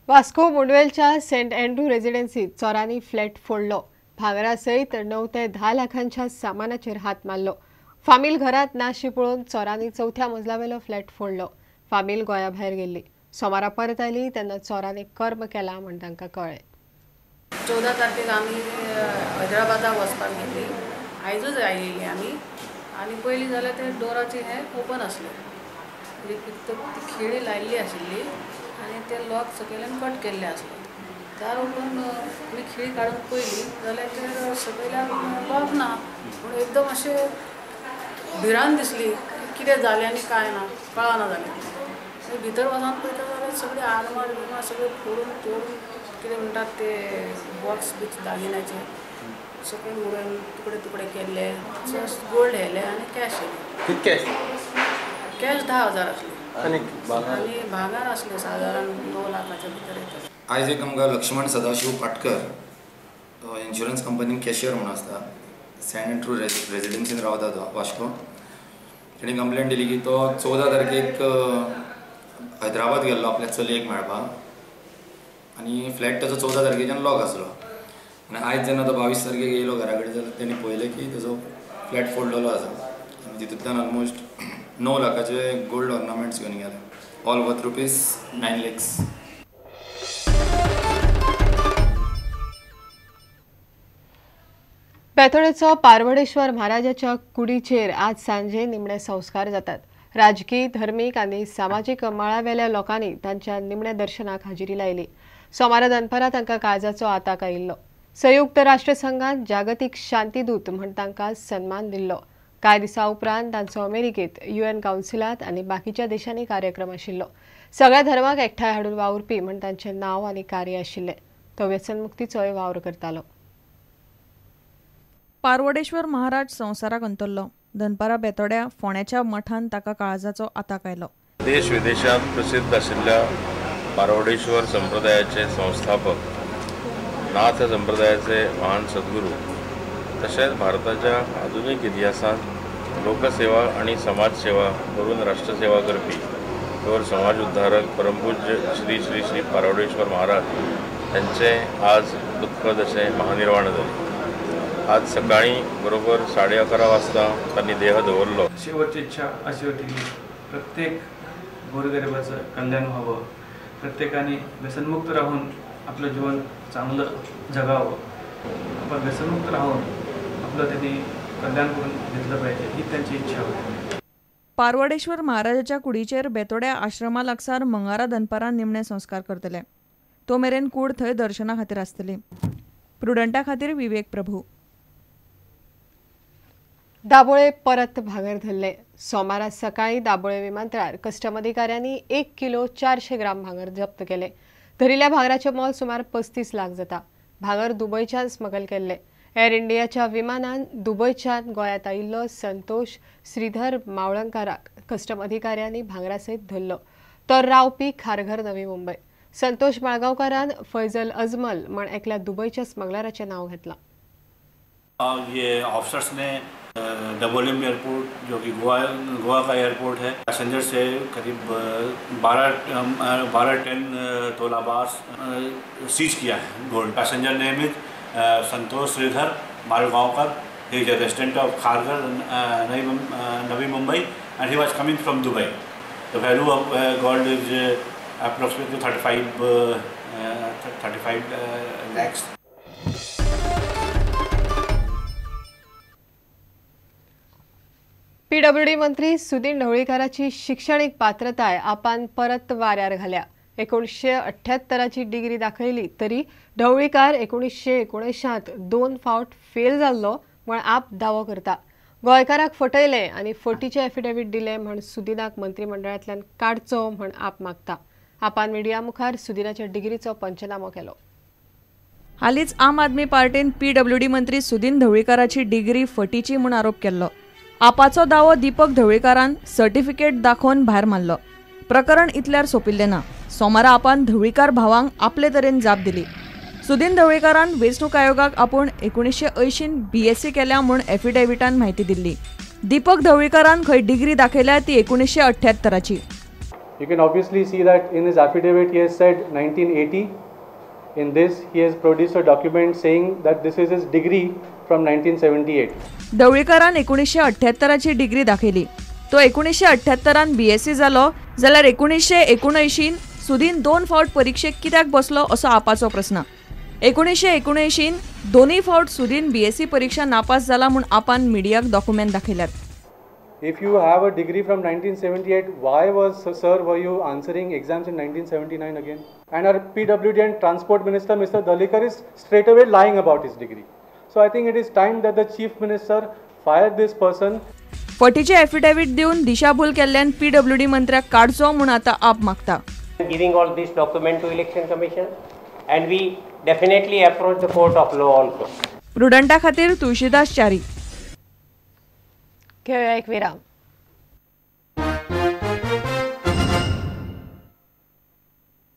Vasco मुंडवेलच्या Saint Andrew रेजिडेन्सीत चोरांनी flat फोडलो. भांगरा सयत 9 ते 10 लाखांच्या सामानाचेर हात मारलो. फामील घरात नाशी पळोवन चोरांनी चवथ्या मजलावेलो फ्लॅट फोडलो. फामील गोंया भायर गेल्ली. सोमारा परत आयली तेन्ना चोरांनी कर्म केला म्हण तांकां कळ्ळें. 14 तारखेक आमी हैदराबादाक वचपाक गेल्ली. आयजूच आयिल्ली आमी आनी पयलीं जाल्यार ते डोराचे हे ओपन आसले, ती खिळी लायिल्ली आशिल्ली आनी ते लॉक सकयल्यान कट केल्ले आसले. दार ओपन आमी खिळी काडून पयली जाल्यार ते सकयल्यान लॉक ना, पूण एकदम अशें भिरांत दिसली कितें जालें आनी कांय ना, कळना जालें. भितर वचून पळयता जाल्यार सगळे आरमार बिरमार सगळे फोडून तोडून कितें म्हणटात ते बॉक्स बीच दागिन्याचे सगळे उडोवन तुकडे तुकडे केल्ले. गोल्ड येयले आनी कॅश येयले. कॅश कॅश 10,000 आसली आनी भांगर आसले सादारण 9 लाखाच्या भितर येता. आयज एक आमकां लक्ष्मण सदाशिव पाटकर इन्शुरन्स कंपनीन कॅशियर म्हणून आसता, सेंट अँड्रू रेजिडेन्सीन रावता तो वास्को. तेणी कंप्लेन दिली की तो 14 तारखेक हैदराबाद गेल्लो आपल्या चलयेक मेळपाक आनी फ्लॅट ताजो 14 तारखेच्यान लॉक आसलो. आनी आयज जेन्ना तो 22 तारखेक येयलो घरा कडेन जाल्यार तेणी पळयलें की ताजो फ्लॅट फोडलेलो आसा आनी तितूंतल्यान ऑलमोस्ट 9 लाखाचे गोल्ड ऑर्नामेंट्स घेवन गेले. All worth ₹9 lakhs. बेतोडेचो पारवडेश्वर महाराजाच्या कुडीचेर आज सांजे निमणे संस्कार जातात. राजकीय, धर्मीक आनी सामाजीक मळावेल्या लोकांनी तांच्या निमण्या दर्शनाक हाजिरी लायली. सोमारा दनपारा तांकां काळजाचो आताक आयिल्लो. संयुक्त राष्ट्रसंघान जागतीक शांतीदूत म्हण तांकां सन्मान दिल्लो. कांय दिसां उपरांत तांचो अमेरिकेत UN कावन्सिलांत आनी बाकीच्या देशांनी कार्यक्रम आशिल्लो. सगळ्या धर्माक एकठांय हाडून वावुरपी म्हण तांचें नांव आनी कार्य आशिल्लें. तो व्यसनमुक्तीचोय वावर करतालो. पारवडेश्वर महाराज संवसाराक अंतरलो. दनपारा बेतोड्या फोंड्याच्या मठान ताका काळजाचो आताक आयलो. देश विदेशांत प्रसिद्ध आशिल्ल्या पारवडेश्वर संप्रदायाचे संस्थापक, नाथ संप्रदायाचे महान सद्गुरू, तशेंच भारताच्या आधुनीक इतिहासांत लोकसेवा आनी समाजसेवा करून राष्ट्रसेवा करपी थोर समाज उद्धारक परमपूज्य श्री श्री श्री पारवडेश्वर महाराज यांचे आज दुःखद अशें महानिर्वाण जालें. आज सकाळी बरोबर 11:30 वाजता त्यांनी देह दवरलो. शेवटची इच्छा अशी होती की प्रत्येक गोरगरिबाचं कल्याण व्हावं, प्रत्येकाने व्यसनमुक्त राहून आपलं जीवन चांगलं जगावं, आपण व्यसनमुक्त राहून आपलं त्यांनी कल्याण करून घेतलं पाहिजे ही त्यांची इच्छा होती. पारवडेश्वर महाराजाच्या कुडीचेर बेतोड्या आश्रमा लागसार मंगारा दनपारां निमणे संस्कार करतले. तो मेरेन कूड थंय दर्शना खातीर आसतली. प्रुडंटा खातीर विवेक प्रभू. दाबोळे परत भांगर धरले. सोमारा सकाळी दाबोळे विमानतळार कस्टम अधिकाऱ्यांनी 1 किलो 400 ग्राम भांगर जप्त केले. धरिल्ल्या भांगराचे मोल सुमार 35 लाख जाता. भांगर दुबयच्यान स्मगल केल्ले. एअर इंडियाच्या विमानान दुबयच्यान गोंयांत आयिल्लो संतोष श्रीधर मावळंकाराक कस्टम अधिकाऱ्यांनी भांगरा सयत धरलो. तो रावपी खारघर, नवी मुंबय. संतोष माळगांवकारान फैजल अजमल म्हण एकल्या दुबयच्या स्मगलराचें नांव घेतलां. ये ऑफिसर्स ने डबोलिम एयरपोर्ट जो कि गोवा का एयरपोर्ट है, पैसेंजर से करीब 12 10 तोला bars seize Kia Hai gold. Passenger name is Santosh Shridhar Malgaonkar, he is a resident of Kharghar, Navi Mumbai, and he was coming from Dubai. The value of gold is approximately 35 lakhs. PWD मंत्री सुदिन ढवळीकाराची शिक्षणीक पात्रताय आपान परत वाऱ्यार घाल्या. 1978ची degree दाखयली तरी ढवळीकार 1979 2 फावट fail जाल्लो म्हण आप दावो करता. गोंयकाराक फटयले आनी फटीचे एफिडेवीट दिले म्हण सुदिनाक मंत्रिमंडळांतल्यान काडचो म्हण आप मागता. आपान मिडिया मुखार सुदिनाच्या डिग्रीचो पंचनामो केलो. हालींच आम आदमी पार्टीन पीडब्ल्यूडी मंत्री सुदिन ढवळीकाराची डिग्री फटीची म्हूण आरोप केल्लो. आपाचो दावो दीपक ढवळीकारान सर्टिफिकेट दाखोवन भायर मारलो. प्रकरण इतल्यार सोंपिल्लें ना. सोमारा आपान ढवळीकार भावांक आपले तरेन जाप दिली. सुदिन ढवळीकारान वेंचणूक आयोगाक आपूण 1980 BSc केल्या म्हूण एफिडेविटान म्हायती दिल्ली. दीपक ढवळीकारान खंय डिग्री दाखयल्या ती 1978ची. You can obviously see that in his affidavit he has said 1980. In this he has produced a document saying that this is his degree from 1978. ढवळीकारान 1978ची degree दाखयली. तो 1978 BSc जालो जाल्यार 1979 सुदीन 2 फावट परिक्षेक कित्याक बसलो असो आपाचो प्रस्न. 1979 दोनूय फावट सुदीन बीएससी परीक्षा नापास जाला म्हूण आपान मिडियाक document दाखयल्यात. If you have a degree from 1978, why was, sir, were you answering exams in 1979 again? And our PWD and Transport Minister, Mr. Dhalikar, is straight away lying about his degree. So I think it is time that the Chief Minister fire this person. फटीचे affidavit दिवन दिशाभूल केल्ल्यान PWD मंत्र्याक काडचो म्हूण आतां आप मागता. Giving all this document to Election Commission, and we definitely approach the court of law also. प्रुडंटा खातीर तुळशीदास च्यारी. घेऊया एक विराम.